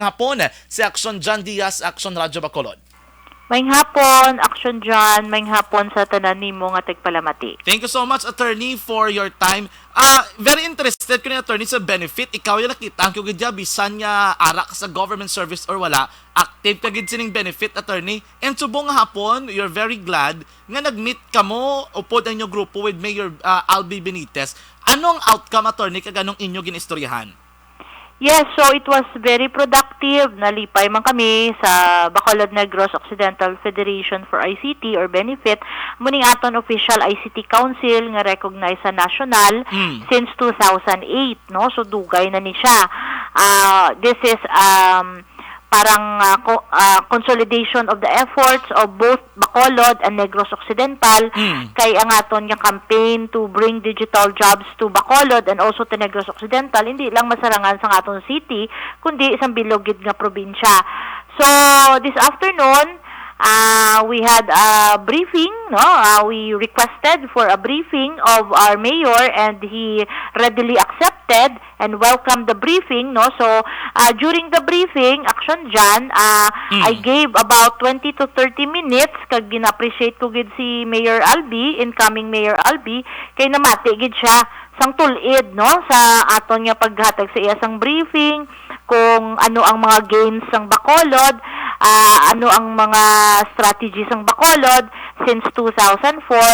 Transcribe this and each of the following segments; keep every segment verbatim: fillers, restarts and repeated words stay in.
hapon, si Action John Diaz, Action Radyo Bacolod. Maayong hapon, Action John. Maayong hapon sa tanan nimo nga tagpalamati. Thank you so much, Attorney, for your time. Ah, very interested ko ni, Attorney, sa benefit. Ikaw yung nakita ang kagidya, bisan nga ara ka sa government service or wala, active ka gid sining benefit, Attorney. And subong nga hapon, you're very glad nga nag-meet kamo upod ang inyo grupo with Mayor, ah, Albi Benitez. Anong outcome, Attorney, kag anong inyo ginistoryahan? Yes, so it was very productive. Nalipay man kami sa Bacolod Negros Occidental Federation for I C T or Benefit. Muning aton official I C T Council nga recognized sa national Mm. since two thousand eight, no? So dugay na ni siya. Ah, this is, um, parang, ah, co-, ah, consolidation of the efforts of both Bacolod and Negros Occidental, Mm. kay ang aton nga campaign to bring digital jobs to Bacolod and also to Negros Occidental, hindi lang masarangan sa aton city, kundi isang bilog gid nga probinsya. So, this afternoon, ah, we had a briefing, no? Ah, we requested for a briefing of our mayor and he readily accepted and welcome the briefing, no? So, ah, during the briefing, Action John, ah, Mm. I gave about twenty to thirty minutes, kag gina-appreciate ko gid si Mayor Albi, incoming Mayor Albi, kay namati gid siya sang tulid, no, sa aton nga paghatag sa iya sang briefing, kung ano ang mga gains sang Bacolod, ah, ano ang mga strategies sang Bacolod since two thousand four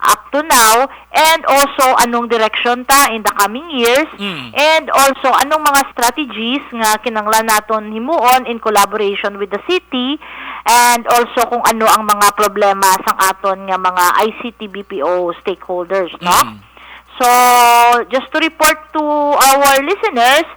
up to now, and also, anong direksyon ta in the coming years? Mm. And also, anong mga strategies nga kinahanglan naton himuon in collaboration with the city? And also, kung ano ang mga problema sang aton nga mga I C T B P O stakeholders, no? Mm. So, just to report to our listeners,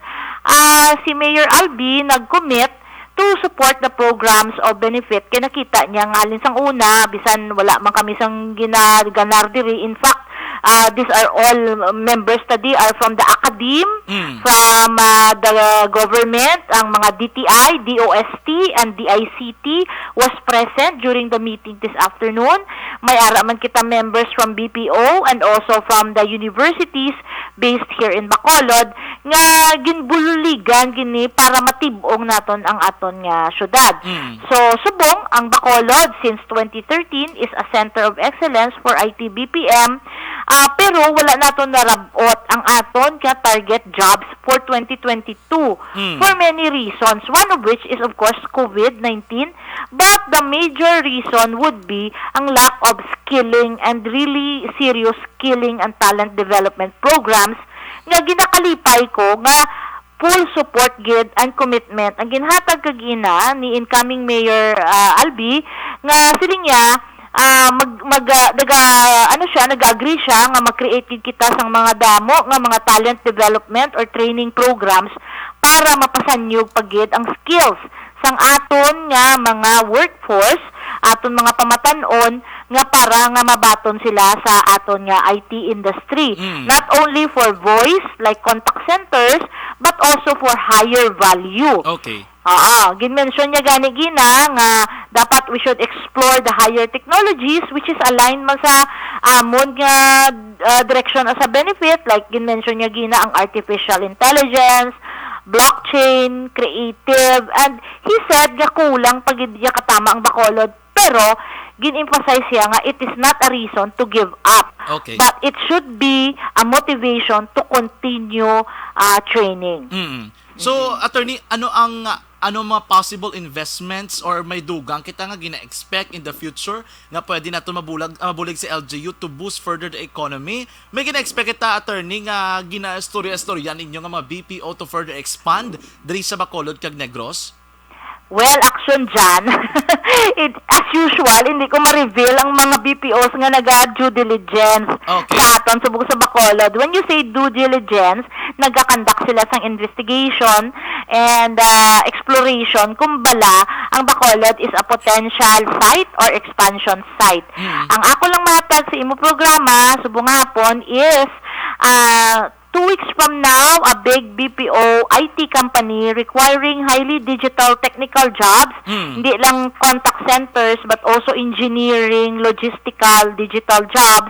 ah, si Mayor Albi nag-commit to support the programs of benefit. Kay nakita niya nga halin sang una, bisan wala man kami sang ginaganar diri. In fact, ah, these are all members study are from the academe, Mm. from, ah, the government, ang mga D T I, D O S T, and D I C T was present during the meeting this afternoon. May ara man kita members from B P O and also from the universities based here in Bacolod nga ginbululigan gini para matib-ong naton ang aton nga syudad. Mm. So, subong ang Bacolod since twenty thirteen is a center of excellence for I T B P M, ah, pero wala naton narab-ot ang aton nga target jobs for twenty twenty-two Mm. for many reasons, one of which is, of course, covid nineteen, but the major reason would be ang lack of skilling and really serious skilling and talent development programs nga ginakalipay ko nga full support gid and commitment ang ginhatag kagina ni incoming Mayor, ah, Albi, nga siling niya, ah, mag, mag, ah, naga, ano siya, nag-agree siya nga mag-create gid kita sang mga damo nga mga talent development or training programs para mapasanyog pa gid ang skills sang aton nga mga workforce, aton mga pamatan-on nga para nga mabaton sila sa aton nga I T industry. Mm. Not only for voice, like contact centers, but also for higher value. Okay. Oo, ginmention niya gani gina nga dapat we should explore the higher technologies which is aligned man sa amon nga, uh, direction as a benefit, like ginmention niya gina ang artificial intelligence, blockchain, creative, and he said nga kulang pa gid niya katama ang Bacolod, pero gin-emphasize siya nga it is not a reason to give up, Okay. but it should be a motivation to continue, uh, training. Mm. So, Attorney, ano ang, ano mga possible investments or may dugang kita nga gina-expect in the future nga pwede nato mabulag, ah, mabulig sa L G U to boost further the economy? May gina-expect kita, Attorney, nga ginaistorya-istorya ninyo nga mga B P O to further expand diri sa Bacolod kag Negros? Well, Action John, it, as usual, hindi ko ma-reveal ang mga B P Os nga naga-due diligence Okay. sa aton subong sa Bacolod. When you say due diligence, nagka-conduct sila sang investigation and, ah, exploration kung bala ang Bacolod is a potential site or expansion site. Mm. Ang ako lang mahatag sa imo programa, subong hapon, is, ah, two weeks from now, a big B P O I T company requiring highly digital technical jobs, Mm. hindi lang contact centers, but also engineering, logistical, digital jobs,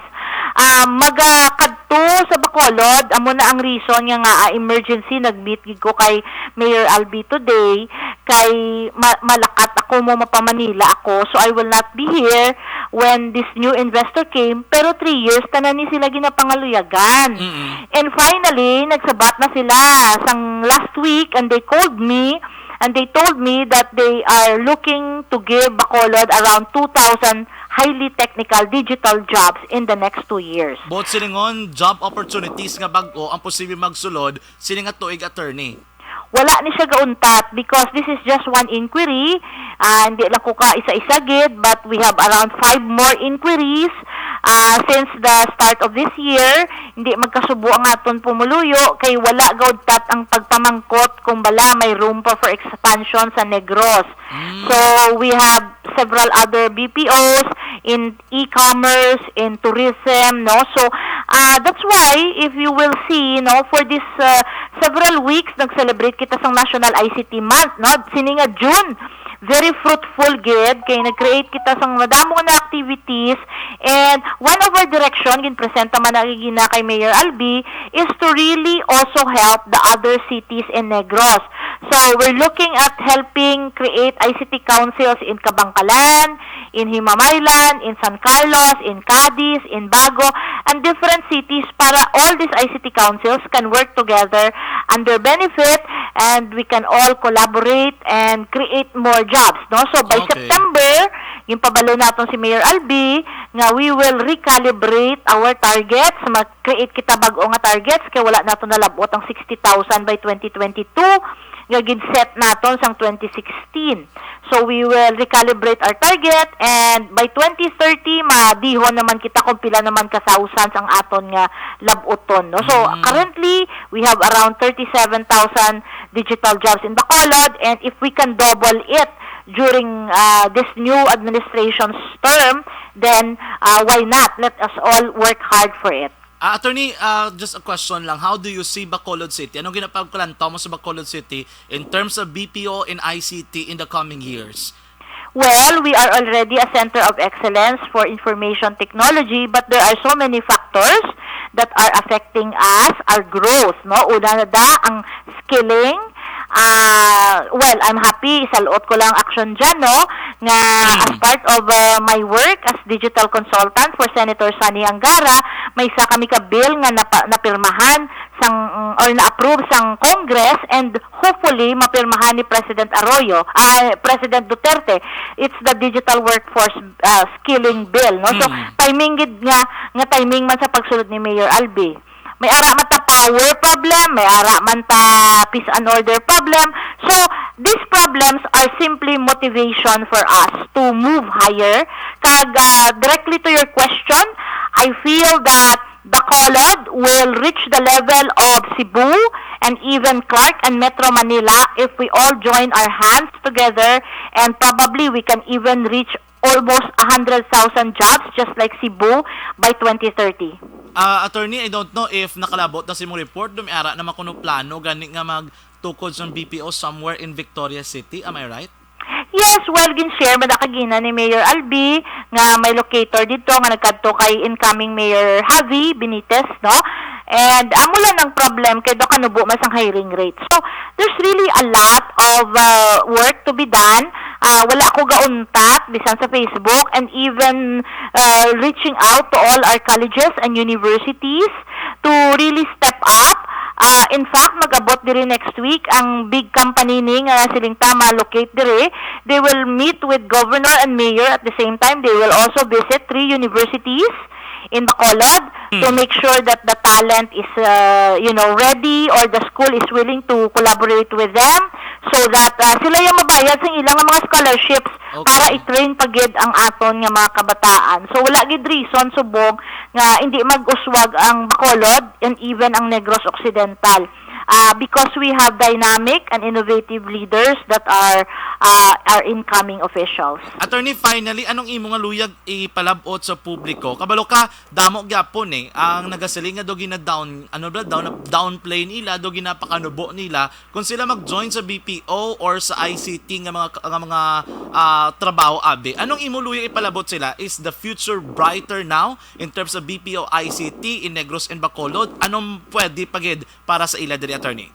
Ah, magakadto sa Bacolod, amo na ang reason nga, nga, ah, emergency nag-meet gid ko kay Mayor Albi today, kay ma-, malakat ako mo mapa-Manila ako, so I will not be here when this new investor came, pero three years tanan ni sila ginapangaluyagan. Mm-mm. And finally, nagsabat na sila sang last week and they called me and they told me that they are looking to give Bacolod around two thousand highly technical digital jobs in the next two years. Both silingon, job opportunities nga bag-o ang posible magsulod sini nga tuig, attorney. Wala ni siya gauntat because this is just one inquiry. Ah, hindi lang ko ka isa-isa gid, but we have around five more inquiries, ah, since the start of this year. Hindi magkasubo ang aton pumuluyo kay wala gauntat ang pagpamangkot kung bala may room pa for expansion sa Negros. Mm. So, we have several other B P Os in e-commerce, in tourism, no? So, ah, that's why, if you will see, no, for this, ah, several weeks, nag-celebrate kita sang National I C T Month, no? Sini nga June, very fruitful gid, kay nag-create kita sang madamo na activities, and one of our direction, ginpresenta man na gina kay Mayor Albi, is to really also help the other cities in Negros. So, we're looking at helping create I C T councils in Kabankalan, in Himamaylan, in San Carlos, in Cadiz, in Bago, and different cities para all these I C T councils can work together under benefit and we can all collaborate and create more jobs, no? So, by Okay. September, yung pabalo naton si Mayor Albi nga we will recalibrate our targets, mag-create kita bag-o nga targets kay wala nato nalabot ang sixty thousand by twenty twenty-two nga gin-set naton sang twenty sixteen. So we will recalibrate our target and by twenty thirty, madihon naman kita kung pila naman ka thousands ang aton nga labuton, no? So Mm. currently, we have around thirty-seven thousand digital jobs in Bacolod, and if we can double it during, ah, this new administration's term, then, ah, why not? Let us all work hard for it. Ah, attorney, ah, just a question lang. How do you see Bacolod City? Anong ginapagkalantaw mo sa Bacolod City in terms of B P O and I C T in the coming years? Well, we are already a center of excellence for information technology, but there are so many factors that are affecting us, our growth, no? Una na da, ang skilling. Ah, well, I'm happy, salot ko lang action dyan, no? Nga as Mm. part of, ah, my work as digital consultant for Senator Sonny Angara, may isa kami ka bill nga napa-, napirmahan sang, mm, or na-approve sang Congress and hopefully mapirmahan ni President Arroyo, ah, President Duterte. It's the digital workforce, ah, skilling bill, no? So, Mm. timing gid nga, nga timing man sa pagsulod ni Mayor Albi. May ara man ta power problem, may ara man ta peace and order problem. So, these problems are simply motivation for us to move higher. Kag, ah, directly to your question, I feel that Bacolod will reach the level of Cebu and even Clark and Metro Manila if we all join our hands together, and probably we can even reach almost a hundred thousand jobs just like Cebu by twenty thirty. Ah, attorney, I don't know if nakalabot na sa imong report, do may ara naman kuno plano gani nga magtukod sa B P O somewhere in Victoria City, am I right? Yes, well, gin-share man na kagina ni Mayor Albi nga may locator dito nga nagkadto kay incoming Mayor Javi Benitez, no? And amo lang ang problem kay do kanubo man sang hiring rate. So, there's really a lot of, uh, work to be done. Ah, wala ko gauntat bisan sa Facebook and even, uh, reaching out to all our colleges and universities to really step up. Ah, in fact, mag-abot diri next week ang big company ni nga siling ta ma-locate diri. They will meet with governor and mayor. At the same time, they will also visit three universities in Bacolod to Hmm. make sure that the talent is, uh, you know, ready or the school is willing to collaborate with them so that, uh, sila yung mabayad sa ilang mga scholarships Okay. para i-train pa gid ang aton nga mga kabataan. So, wala gid reason subong nga hindi mag-uswag ang Bacolod and even ang Negros Occidental. Uh, because we have dynamic and innovative leaders that are uh, our incoming officials. Attorney, finally, anong imo nga luyag ipalabot sa publiko? Kabalo ka, damo gyapon eh ang nagasiling nga do gina-down, ano ba, down, downplay nila, do ginapakanubo nila kung sila mag-join sa B P O or sa I C T nga mga nga mga ah, trabaho, abi. Anong imo luyag ipalabot sila? Is the future brighter now in terms of B P O, I C T in Negros and Bacolod? Anong pwede pagid para sa ila diri, attorney?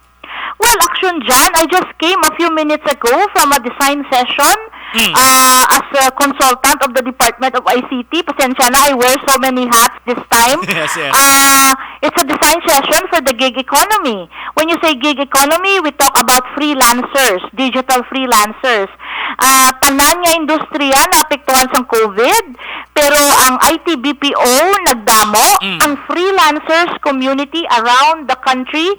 Well, Action John, I just came a few minutes ago from a design session Mm. uh, as a consultant of the Department of I C T. Pasensya na, I wear so many hats this time. Yes, yes. Uh, it's a design session for the gig economy. When you say gig economy, we talk about freelancers, digital freelancers. Uh, tanan nga industriya naapektuhan sang COVID, pero ang I T B P O nagdamo, Mm. ang freelancers community around the country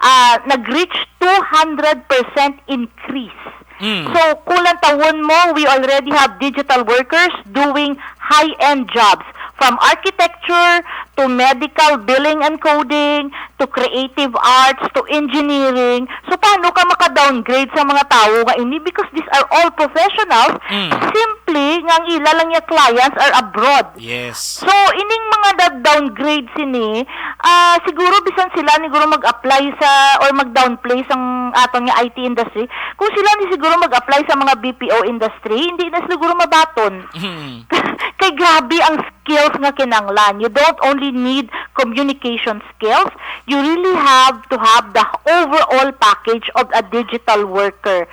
uh, nag-reach two hundred percent increase. Mm. So, kulantawon mo, we already have digital workers doing high-end jobs, from architecture to medical billing and coding to creative arts to engineering. So, paano ka maka-downgrade sa mga tawo nga ini? Because these are all professionals. Mm. Simply, nga ang ila lang nga clients are abroad. Yes. So, ining mga nag-downgrade sini, ah, siguro bisan sila ni siguro mag-apply sa or mag-downplay sang aton nga I T industry, kung sila ni siguro mag-apply sa mga B P O industry, hindi na siguro mabaton. Hmm. Kay grabe ang skills nga kinanglan. You don't only need communication skills, you really have to have the overall package of a digital worker.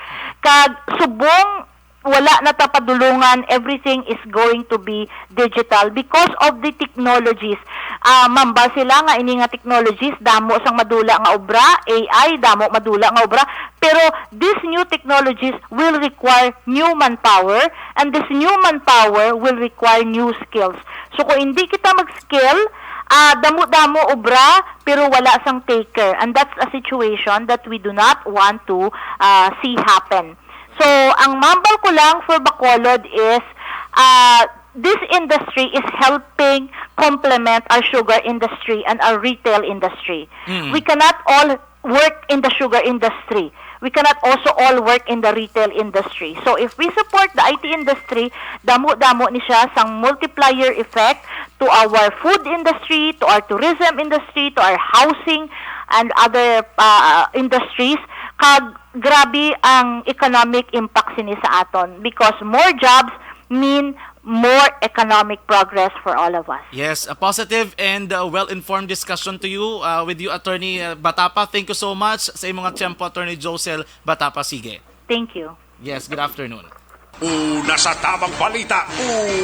Kag subong wala na ta padulungan, everything is going to be digital because of the technologies. Ah, mambal sila nga ini nga technologies, damo sang madula nga obra, A I, damo madula nga obra, pero these new technologies will require new manpower, and this new manpower will require new skills. So kung hindi kita mag-skill, ah, damo-damo obra, pero wala sang taker, and that's a situation that we do not want to ah, see happen. So, ang mambal ko lang for Bacolod is, uh, this industry is helping complement our sugar industry and our retail industry. Mm. We cannot all work in the sugar industry. We cannot also all work in the retail industry. So, if we support the I T industry, damo-damo ni siya sang multiplier effect to our food industry, to our tourism industry, to our housing and other uh, industries. Kag grabe ang economic impact sini sa aton because more jobs mean more economic progress for all of us. Yes, a positive and uh, well-informed discussion to you uh, with you, Attorney uh, Batapa. Thank you so much sa imong tiyempo, Attorney Josel Batapa. Sige. Thank you. Yes, good afternoon. Una sa Tabang Balita,